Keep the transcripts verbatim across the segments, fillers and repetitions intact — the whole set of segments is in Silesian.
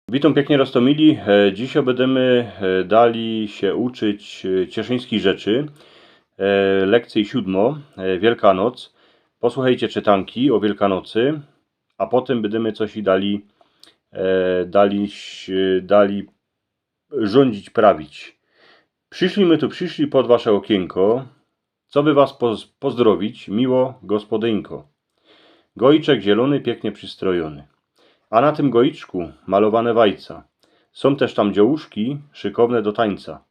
Witōm piyknie, roztōmili. E, dzisiej bydymy, e, dali sie uczyć, e, cieszyńskij rzeczy. E, lekcyjŏ siōdmŏ, e, Wielkanoc. Posłuchejcie czytanki ô Wielkanocy, a potym bydymy coś i dali, e, dali, dali rządzić, prawić. Prziszli my tu, prziszli pod wasze ôkiynko, coby was poz-, pozdrowić, miło gospodyńko. Goiczek zielōny, piyknie przistrojōny. A na tym goiczku malowane wajca. Sōm tyż tam dziołuszki, szykowne do tańca.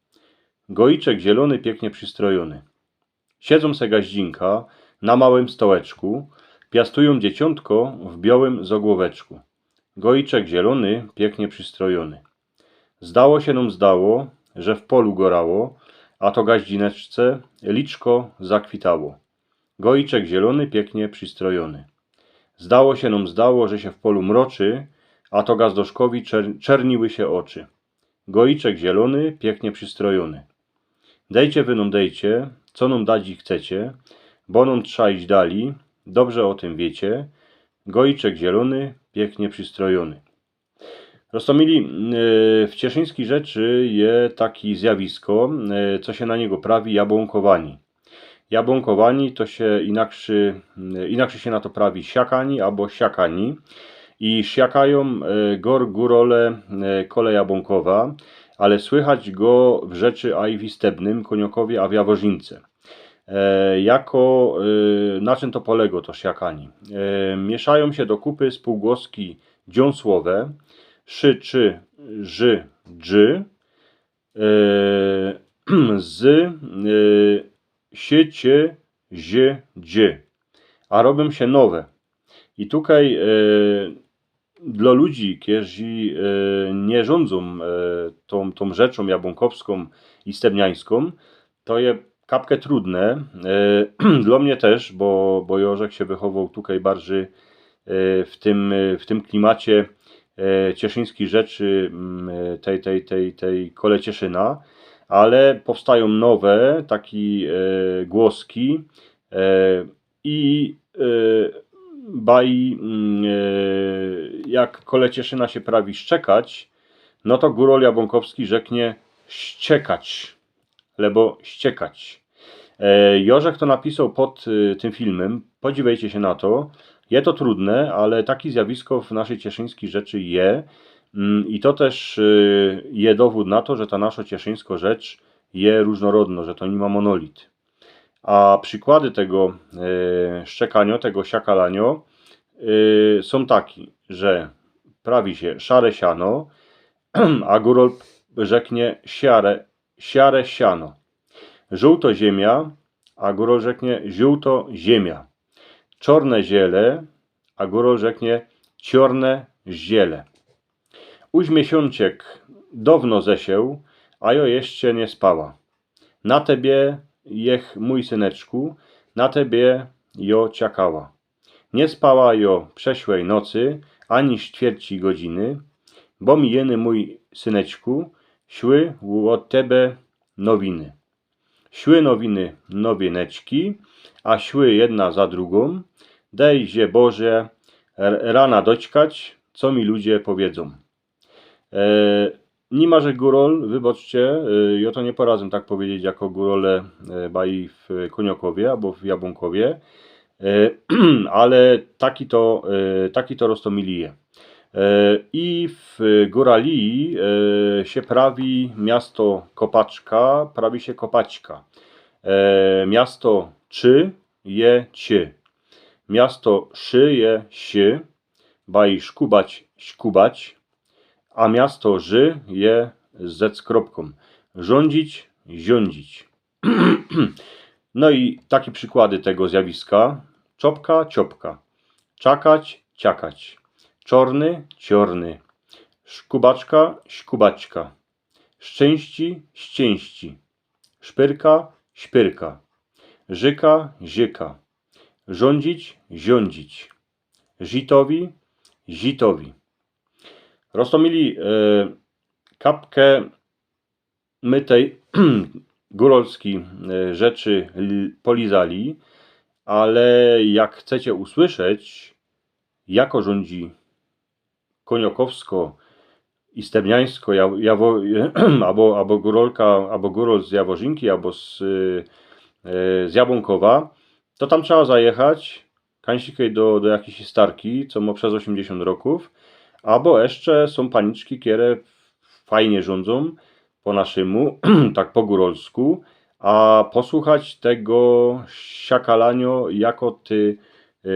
Goiczek zielōny, piyknie przistrojōny. Siedzōm se gaździnka na małym stołeczku, piastujōm dzieciōntko w biołym zogłoweczku. Goiczek zielōny, piyknie przistrojōny. Zdało sie nōm zdało, że w polu gorało, a to gaździneczce liczko zakwitało. Goiczek zielōny, piyknie przistrojōny. Zdało sie nōm zdało, że sie w polu mroczy, a to gazdoszkowi czer-, czerniły sie ôczy. Goiczek zielōny, piyknie przistrojōny. Dejcie wy nōm, dejcie, co nōm dać chcecie, bo nōm trza iś dali, dobrze ô tym wiycie. Goiczek zielōny, piyknie przistrojōny. Roztōmili, e, w cieszyńskij rzeczy je taki zjawisko, e, co sie na niego prawi jabōnkowani. Jabōnkowani to sie inakszy, e, inakszy sie na to prawi siakani abo siakani. I siakajōm, e, gor-, gurole, e, kole jabōnkowa, ale słychać go w rzeczy aj w Istebnym, Kōniokowie, a w Jaworzińce. E, jako, e, na czym to polegało to siakani? E, mieszajōm sie do kupy spōłgłoski dziōnsłowe, szy, czy, ży, dży, e, z, e, sie, cie, zie, dzi. A robiōm sie nowe. I tukej, e, dlo ludzi, kerzi, e, niy rzōndzōm, e, tōm, tōm rzeczōm jabōnkowską i istebniańską, to je kapkã trudne. E, dlo mie tyż, bo, bo Jorzek sie wychowoł tukej bardzij, e, w tym, e, w tym klimacie, e, cieszyńskij rzeczy, mm, e, tej, tej, tej, tej kole Cieszyna, ale powstajōm nowe, taki, e, głoski, e, i, e, baj, mm, e, jak kole Cieszyna sie prawi szczekać, no to gurol jabōnkowski rzeknie ściekać, lebo ściekać. E, Jorzek to napisoł pod, e, tym filmym, podziwejcie sie na to. Je to trudne, ale taki zjawisko w naszyj cieszyńskij rzeczy je. Mm, i to tyż, e, je dowōd na to, że ta naszo cieszyńsko rzecz je rōżnorodno, że to niy ma monolit. A przikłady tego, e, szczekanio, tego siakalanio, e, sōm taki, że prawi sie szare siano, a gurol rzeknie siare, siare siano. Żōłto ziymia, a gurol rzeknie ziōłto ziymia. Czorne ziele, a gurol rzeknie ciorne ziele. Uś miesiōnczek downo zesieł, a jo jeszcze niy spała. Na tebie jech, mōj syneczku, na tebie jo ciakała. Niy spała jo przeszłej nocy, ani sztwierci godziny, bo mi jeny, mōj syneczku, szły ô tebie nowiny. Szły nowiny, nowineczki, a szły jedna za drugōm. Dej sie Boże r-, rana doczkać, co mi ludzie powiedzōm. E, niy ma, że gurol, wybaczcie, e, jo to niy poradzã tak powiedzieć jako gurole, e, baj w Kōniokowie abo w Jabōnkowie, e, ale taki to, e, taki to roztōmili je. E, i w gurali, e, sie prawi miasto Kopaczka, prawi sie Kopaćka. E, miasto czy je cie. Miasto szy je sie, baj szkubać, śkubać, a miasto ży je z kropkōm. Rzōndzić, ziōndzić. No i takie przikłady tego zjawiska. Czopka, ciopka. Czakać, ciakać. Czorny, ciorny. Szkubaczka, śkubaćka. Szczynści, ściynści. Szpyrka, śpyrka. Żyka, zyka. Rzōndzić, ziōndzić. Zitowi, zitowi. Roztōmili, e, kapkã my tej gurolskij, e, rzeczy l-, polizali, ale jak chcecie usłyszeć, jako rzōndzi kōniokowsko Istebniańsko, Jawo, abo, abo Górolka, abo Górol z Jaworzynki, abo z, e, z Jabłonkowa, to tam trzeba zajechać, kańsikej do, do jakijś starki, co mo przez ôziymdziesiōnt rokōw, abo jeszcze sōm paniczki, kere fajnie rzōndzōm po naszymu, tak po górolsku, a posłuchać tego siakalanio, jako ty, e,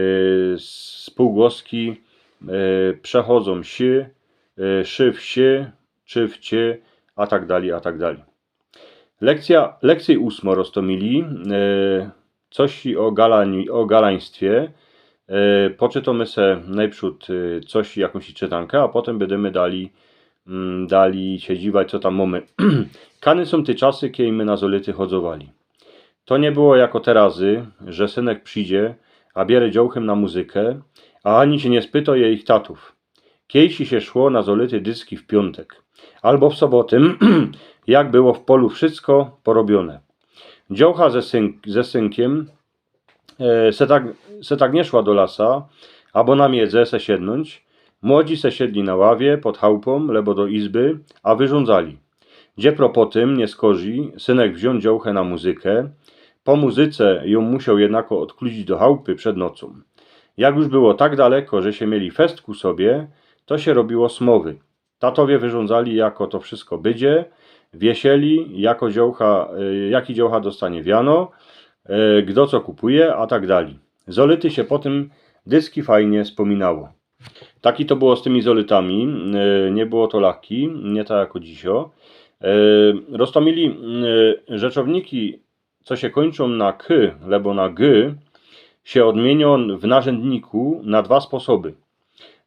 spōłgłoski, e, przechodzōm si, e, szy w si, czy w ci, a tak dalij, a tak dalij. Lekcyjo, lekcyjo ósmo, Roztomili, e, coś o galani-, o galaństwie. E, poczytōmy se nojprzōd, e, coś, jakōś czytanka, a potym bydymy dalij, mm, dalij sie dziwać, co tam mōmy. Kany sōm te czasy, kej my na zolity chodzowali. To niy było jako terazy, że synek przidzie, a bierze dziołchym na muzyke, a ani sie niy spyto jejich tatōw. Kejsi sie szło na zolity dyski w piōntek, abo w sobotym, jak było w polu wszysko porobiōne. Dziołcha ze syn-, ze synkiym, e, se tak, se tak niy szła do lasa, abo na miedze se siednōńć. Młodzi se siedli na ławie pod chałpōm, lebo do izby, a wyrządzali. Dziepro potym, niy skorzij, synek wziōn dziołchę na muzyke. Po muzyce jōm musioł jednako ôdkludzić do chałpy przed nocōm. Jak już było tak daleko, że sie mieli fest ku sobie, to sie robiło smowy. Tatowie wyrządzali, jako to wszysko bydzie, wiesieli, jako dziołcha, e, jaki dziołcha dostanie wiano, e, gdo co kupuje, a tak dalij. Zolity sie potym dyski fajnie spōminało. Taki to było z tymi zolitami, e, niy było to lachki, niy tak jako dzisio. E, Roztomili, e, rzeczowniki, co sie kōńczōm na k, lebo na g, sie ôdmiynio w narzędniku na dwa sposoby.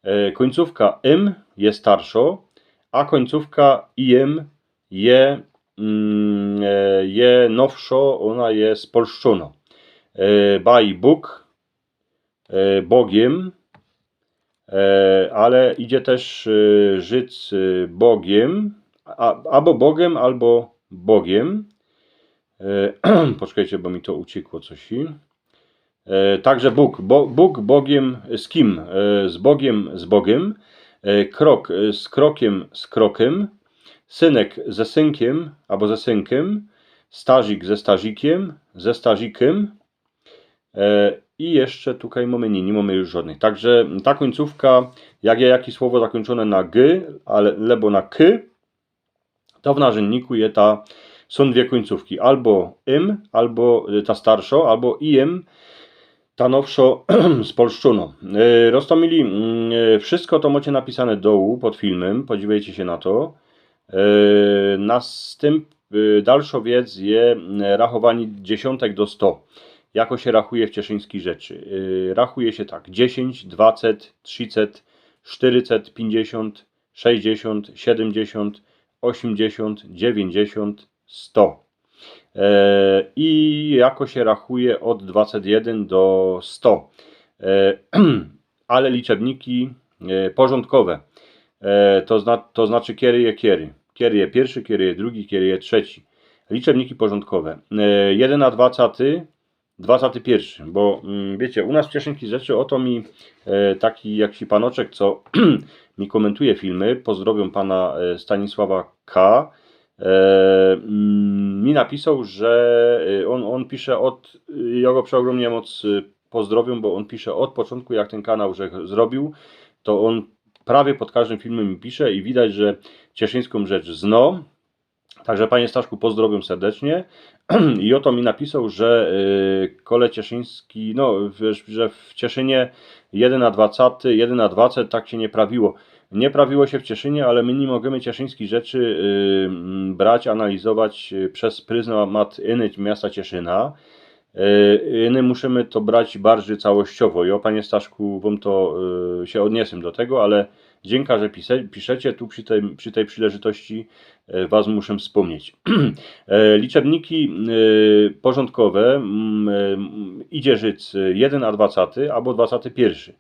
E, kōńcōwka im je starszo, a kōńcōwka iem je, mm, e, je nowszo, ôna je spolszczōno. E, baj Bōg, e, Bogiem, e, ale idzie tyż, e, życ, e, Bogiem, a, abo Bogiem, abo Bogiem. E, poczekejcie, bo mi to uciekło coś. E, także Bóg, Bo-, Bóg Bogiem, z kim? E, z Bogiem, z Bogiem. E, krok, e, z krokiem, z krokiem. Synek ze synkiem, abo ze synkiem. Starzik ze starzikiem, ze starzikiem. E, i jeszcze tukej mōmy, niy, niy mōmy już żodnych. Także ta kōńcōwka, jak je jakie słowo zakōńczōne na g, ale, lebo na k, to w narzędniku je ta, sōm dwie kōńcōwki, abo im, abo, e, ta starszo, abo iem, ta nowszo spolszczōno. E, Roztomili, mm, e, wszysko to mocie napisane dołu pod filmym, podziwejcie sie na to. E, nastymp-, e, dalszo wiec je, mm, rachowanie dziesiōntek do sto. Jako sie rachuje w cieszyńskij rzeczy. E, rachuje sie tak: dziesiyńć, dwacet, trzicet, sztyrycet, piyńćdziesiōnt, sześćdziesiōnt, siedymdziesiōnt, ôziymdziesiōnt, dziewiyńćdziesiōnt, sto. E, i jako sie rachuje ôd dwacet jedyn do sto. E, ale liczebniki, e, porzōndkowe. E, to zna-, to znaczy, kiery je kiery. Kiery je piyrszy, kiery je drugi, kiery je trzeci. Liczebniki porzōndkowe. E, jedyn a dwacaty, dwacaty piyrszy, bo, mm, wiycie, u nas w cieszyńskij rzeczy, ô to mi, e, taki jakiś panoczek, co mi kōmyntuje filmy, pozdrowiōm pana, e, Stanisława K, e, mm, mi napisoł, że, e, ôn, ôn pisze ôd, e, jŏ go przeôgrōmnie moc, e, pozdrowiōm, bo ôn pisze ôd poczōntku, jak tyn kanał żech zrobiōł, to ôn prawie pod kożdym filmym mi pisze i widać, że cieszyńską rzecz zno. Także, panie Staszku, pozdrowiōm serdecznie. I ô to mi napisoł, że, y, kole cieszyński, no, wiesz, że w Cieszynie jedyn a dwacaty, jedyn a dwacaty tak sie niy prawiło. Niy prawiło sie w Cieszynie, ale my niy możymy cieszyńskich rzeczy, y, mm, brać, analizować, y, bez pryzmat inyć miasta Cieszyna. Y, y, my musimy to brać bardzij całościowo. I ô, panie Staszku, wōm to, y, sie ôdniesym do tego, ale dziynka, że pise-, piszecie tu przi tyj, przi tyj przileżytości, e, was muszã spōmnieć. E, liczebniki, e, porzōndkowe, mm, e, mm, idzie rzec, e, jedyn a dwacaty abo dwacaty piyrszy.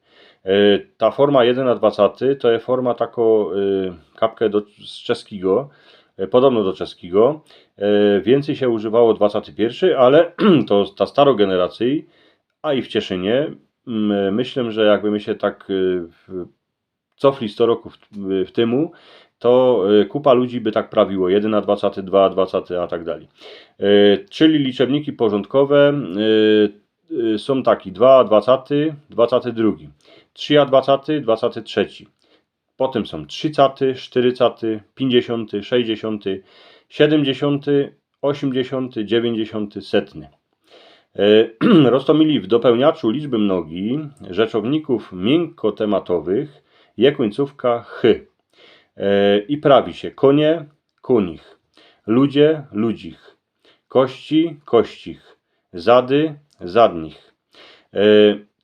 E, ta forma jedyn a dwacaty to je forma takŏ, e, kapkã do, z czeskigo, e, podobno do czeskigo. E, wiyncyj sie używało dwacaty piyrszy, ale to ta starŏ generacyjŏ, a i w Cieszynie, mm, myślã, że jakby my sie tak, e, w-, cofli sto rokōw w, w tymu, to e, kupa ludzi by tak prawiło, jedyn a dwacaty, dwa a dwacaty, a tak dalij. E, czyli liczebniki porządkowe e, e, sōm taki, dwa a dwacaty, dwacaty drugi, trzi a dwacaty, dwacaty trzeci. Potym sōm trzicaty, sztyrycaty, piyńćdziesiōnty, sześćdziesiōnty, siedymdziesiōnty, ôziymdziesiōnty, dziewiyńćdziesiōnty, setny. E, Roztomili, w dopełniaczu liczby mnogi rzeczowników miynkotematowych je kōńcōwka -ch e, i prawi sie konie, kōnich, ludzie, ludzich, kości, kościch, zady, zadnich. E,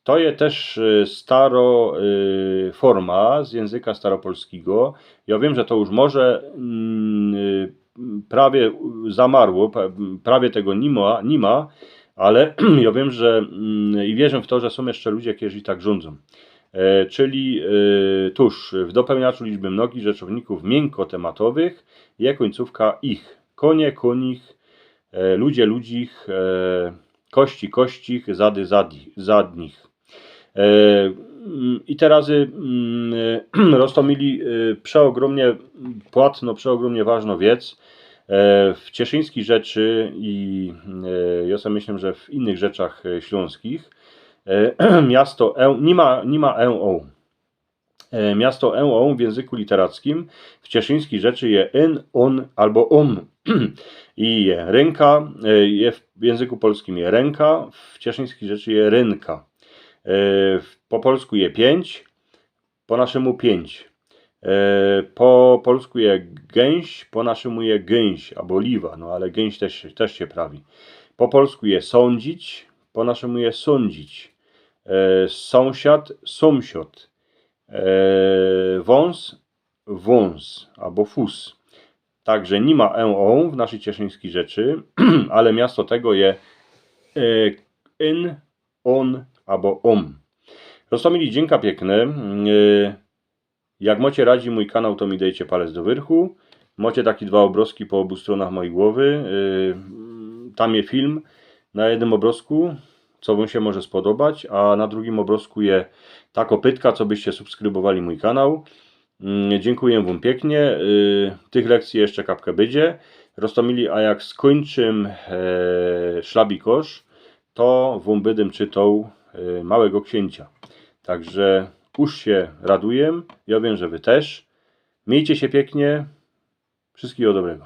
to je tyż e, staro e, forma z jynzyka staropolskigo. Jŏ wiym, że to już może mm, e, prawie zamarło, pra- prawie tego ni ma, ni ma, ale jŏ wiym, że mm, i wierzę w to, że sōm jeszcze ludzie, kerzy tak rzōndzōm. E, czyli e, tuż w dopełniaczu liczby mnogi rzeczowników miynkotematowych je kōńcōwka -ich. Konie, kōnich, e, ludzie, ludzich, e, kości, kościch, zady, zadi, zadnich. E, mm, I teroz mm, e, Roztomili, e, przeôgrōmnie płatno, przeôgrōmnie ważno wiec e, w cieszyńskij rzeczy i e, jŏ so myślã, że w innych rzeczach e, ślōnskich e, miasto e, ni ma, ni ma e, o. E, miasto e, o w jynzyku literackim w cieszyńskij rzeczy je -yn, -ōn abo -ōm. I je rynka, e, je w jynzyku polskim je rynka, w cieszyńskij rzeczy je rynka. E, w- po polsku je pięć, po naszymu pięć. E, po polsku je gęś, po naszymu je gynś abo liwa, no ale gynś tyż, tyż sie prawi. Po polsku je sōndzić, po naszymu je sōndzić. E, sōmsiad, sōmsiŏd. E, wōns, wōns abo fus. Tak że ni ma e, o w naszyj cieszyńskij rzeczy, ale miasto tego je e, -yn, -ōn abo -ōm. Roztomili, dziynka piykne. E, jak mocie radzi mōj kanał, to mi dejcie palec do wyrchu. Mocie taki dwa ôbrozki po ôbu strōnach mojij głowy. E, tam je film na jednym ôbrozku, co wōm sie może spodobać, a na drugim ôbrozku je ta kopytka, co byście subskrybowali mōj kanał. Mm, dziynkuję wōm piyknie. Y, tych lekcji jeszcze kapka bydzie. Roztomili, a jak skōńczym e, szlabi kosz, to wōm bydym czytoł e, Małego Księcia. Tak że już sie radujem. Jŏ wiym, że wy tyż. Miejcie sie piyknie. Wszystkigo dobrego.